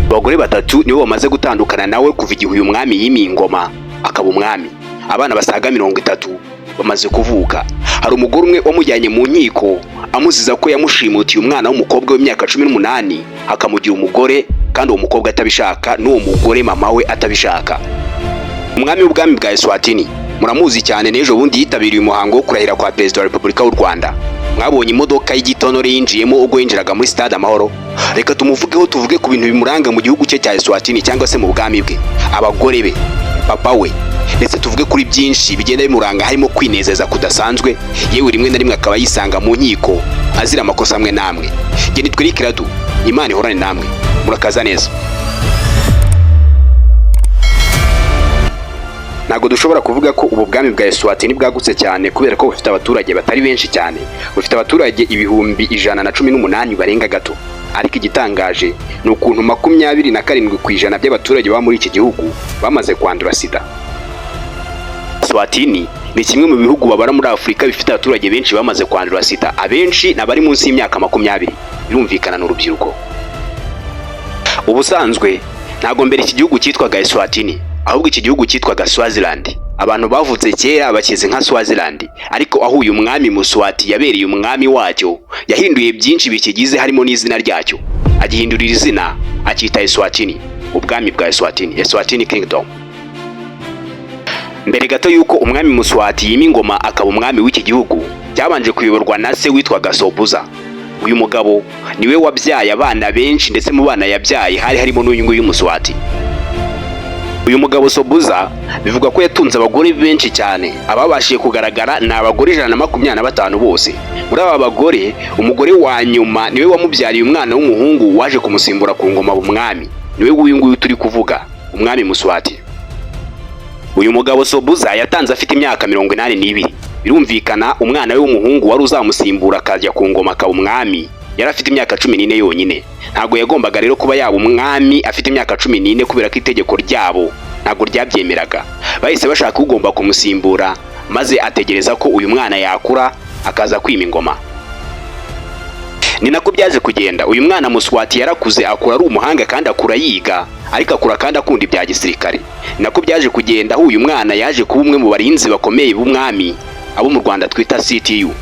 Abagore batatu nibo bamaze gutandukana nawe kuva igihe uyu mwami yimiye ingoma akaba umwami. Abana basaga 30 bamaze kuvuka. Hari umugore umwe wamujyanye mu nkiko amuziza ko yamushimutiye umwana w'umukobwa w'imyaka 18, akamugira umugore kandi uwo mukobwa atabishaka, n'uwo mugore mama we atabishaka. Umwami w'ubwami bwa Eswatini muramuzi cyane, n'ejo bundi yitabiriye umuhango wo kurahira kwa Perezida wa Repubulika y'u Rwanda. Mwabonye imodoka y'igitonore yinjiyemo ubwo yinjiraga muri Stade Amahoro. Reka tumuvugeho, tuvuge ku bintu bimuranga mu gihugu cye cya Eswatini cyangwa se mu bwami bwe, abagore be, papa we, ndetse tuvuge kuri byinshi bigenda bimuranga, harimo kwinezeza kudasanzwe, yewe rimwe na rimwe akaba yisanga mu nkiko azira amakosa amwe n'amwe. Njye nitwa Eric Radu, Imana ihorane namwe, murakaza neza. Ntabwo dushobora kuvuga ko ubu bwami bwa Eswatini bwagutse cyane kubera ko bufite abaturage batari benshi cyane. Bufite abaturage 118,000 barenga gato. Ariko igitangaje ni ukuntu 27% by'abaturage baba muri iki gihugu bamaze kwandura sida. Eswatini ni kimwe mu bihugu babara muri Afurika bifite abaturage benshi bamaze kwandura sida. Abenshi ni abari munsi y'imyaka 20, birumvikana ni urubyiruko. Ubusanzwe ntabwo mbere iki gihugu cyitwaga Eswatini, ahubwo iki gihugu cyitwaga Swaziland. Abantu bavutse kera bakizi nka Swaziland, ariko aho uyu mwami Muswati yabereye umwami wacyo yahinduye byinshi bikigize, harimo n'izina ryacyo, agihindurira izina akita Eswatini, ubwami bwa Eswatini, Eswatini Kingdom. Mbere gato y'uko umwami Muswati yima ingoma akaba umwami w'iki gihugu, cyabanje kuyoborwa na se witwaga Sobuza. Uyu mugabo niwe wabyaye abana benshi, ndetse mu bana yabyaye hari harimo n'uyu nguyu Muswati. Uyu mugabo Sobuza bivugwa ko yatunze abagore benshi cyane. Ababashije kugaragara ni abagore 125 bose. Muri aba bagore, umugore wa nyuma niwe wamubyariye umwana w'umuhungu waje kumusimbura ku ngoma umwami, niwe w'uyu nguyu turi kuvuga, umwami Muswati. Uyu mugabo Sobuza yatanze afite imyaka 82. Birumvikana umwana we w'umuhungu wari uzamusimbura akajya ku ngoma akaba umwami yari afite imyaka 14 yonyine. Ntabwo yagombaga rero kuba yaba umwami afite imyaka 14 kubera ko itegeko ryabo ntabwo ryabyemeraga. Bahise bashaka ugomba kumusimbura, maze ategereza ko uyu mwana yakura akaza kwima ingoma. Ni nako byaje kugenda. Uyu mwana Muswati yarakuze, akura ari umuhanga kandi akura yiga, ariko akura kandi akunda ibya gisirikare. Ni nako byaje kugenda aho uyu mwana yaje kuba umwe mu barinzi bakomeye b'umwami, abo mu Rwanda twita CTU.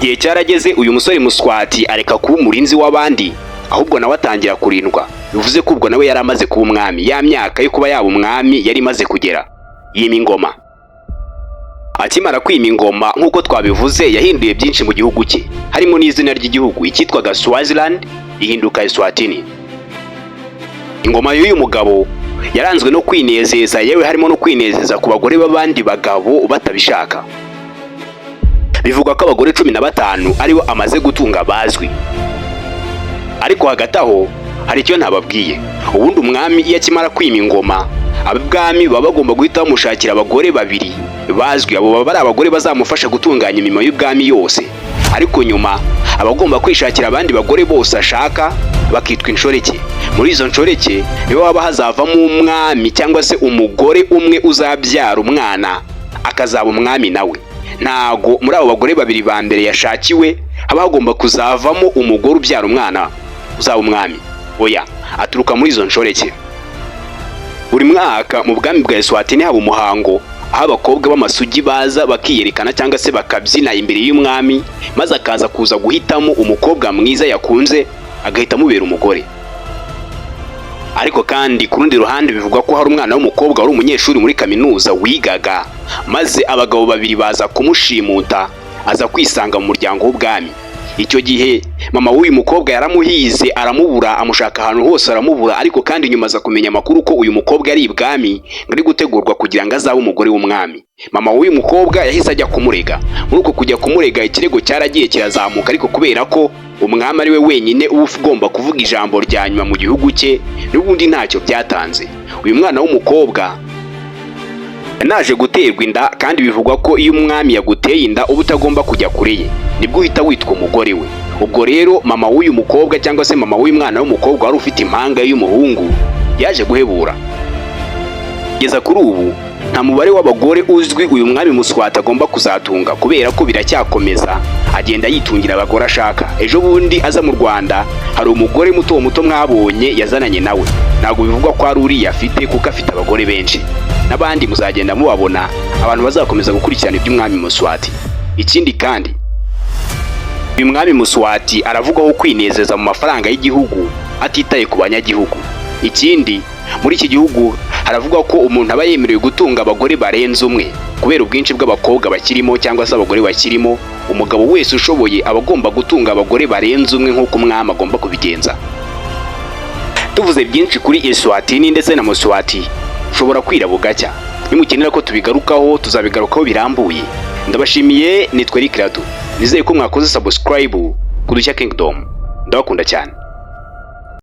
Igihe cyarageze uyu musore Muswati areka kuba umurinzi w'abandi, ahubwo nawe atangira kurindwa. Bivuze ko ubwo nawe yari amaze kuba umwami, ya myaka yo kuba yaba umwami yari imaze kugera, yima ingoma. Akimara kwima ingoma, nk'uko twabivuze, yahinduye byinshi mu gihugu cye, harimo n'izina ry'igihugu, icyitwaga Swaziland ihinduka Eswatini. Ingoma y'uyu mugabo yaranzwe no kwinezeza, yewe harimo no kwinezeza ku bagore b'abandi bagabo batabishaka. Bivugwa ko abagore 15 aribo amaze gutunga bazwi. Ariko hagati aho hari icyo ntababwiye. Ubundi umwami iyo akimara kwima ingoma, ab'ibwami baba bagomba guhita bamushakira abagore babiri bazwi. Abo baba ari abagore bazamufasha gutunganya imirimo y'ubwami yose, ariko nyuma aba agomba kwishakira abandi bagore bose ashaka bakitwa inshoreke. Muri izo nshoreke nibo haba hazavamo umwami cyangwa se umugore umwe uzabyara umwana akazaba umwami nawe. Ntago muri abo bagore babiri ba mbere yashakiwe haba hagomba kuzavamo umugore ubyara umwana uzaba umwami. Oya, aturuka muri izo nshoreke. Buri mwaka mu bwami bwa Eswatini haba umuhango aho abakobwa b'amasugi baza bakiyerekana cyangwa se bakabyina imbere y'umwami, maze akaza kuza guhitamo umukobwa mwiza yakunze, agahita amubera umugore. Ariko kandi ku rundi ruhande bivugwa ko hari umwana w'umukobwa wari umunyeshuri muri kaminuza wigaga, maze abagabo babiri baza kumushimuta, aza kwisanga mu muryango w'ubwami. Icyo gihe mama w'uyu mukobwa yaramuhize aramubura, amushaka ahantu hose aramubura, ariko kandi nyuma aza kumenya amakuru ko uyu mukobwa ari ibwami, ngo ari gutegurwa kugira ngo azabe umugore w'umwami. Mama w'uyu mukobwa yahise ajya kumurega. Muri uko kujya kumurega, ikirego cyaragiye kirazamuka, ariko kubera ko umwami ari we wenyine uba ugomba kuvuga ijambo rya nyuma mu gihugu cye, n'ubundi ntacyo byatanze. Uyu mwana w'umukobwa yanaje guterwa inda, kandi bivugwa ko iyo umwami yaguteye inda uba utagomba kujya kure ye, nibwo uhita witwa umugore we. Ubwo rero mama w'uyu mukobwa cyangwa se mama w'uyu mwana w'umukobwa wari ufite impanga y'umuhungu yaje guhebura. Kugeza kuri ubu Nta mubare w'abagore uzwi uyu mwami Muswati agomba kuzatunga, kubera ko biracyakomeza, agenda yitungira abagore ashaka. Ejo bundi aza mu Rwanda, hari umugore muto muto mwabonye yazananye nawe. Ntabwo bivugwa ko ari uriya afite, kuko afite abagore benshi. N'abandi muzagenda mubabona, abantu bazakomeza gukurikirana iby'umwami Muswati. Ikindi kandi, uyu mwami Muswati aravugwaho kwinezeza mu mafaranga y'igihugu, atitaye ku banyagihugu. Ikindi, muri iki gihugu haravugwa ko umuntu aba yemerewe gutunga abagore barenze umwe. Kubera ubwinshi bw'abakobwa bakirimo cyangwa se abagore bakirimo, umugabo wese ushoboye aba agomba gutunga abagore barenze umwe, nk'uko umwami agomba kubigenza. Tuvuze byinshi kuri Eswatini ndetse na Muswati, ushobora kwira bugacya. Nimukenera ko tubigarukaho, tuzabigarukaho birambuye. Ndabashimiye, nitwa Eric Rado. Nizeye ko mwakoze subscribe ku Dushya Kingdom. Ndabakunda cyane.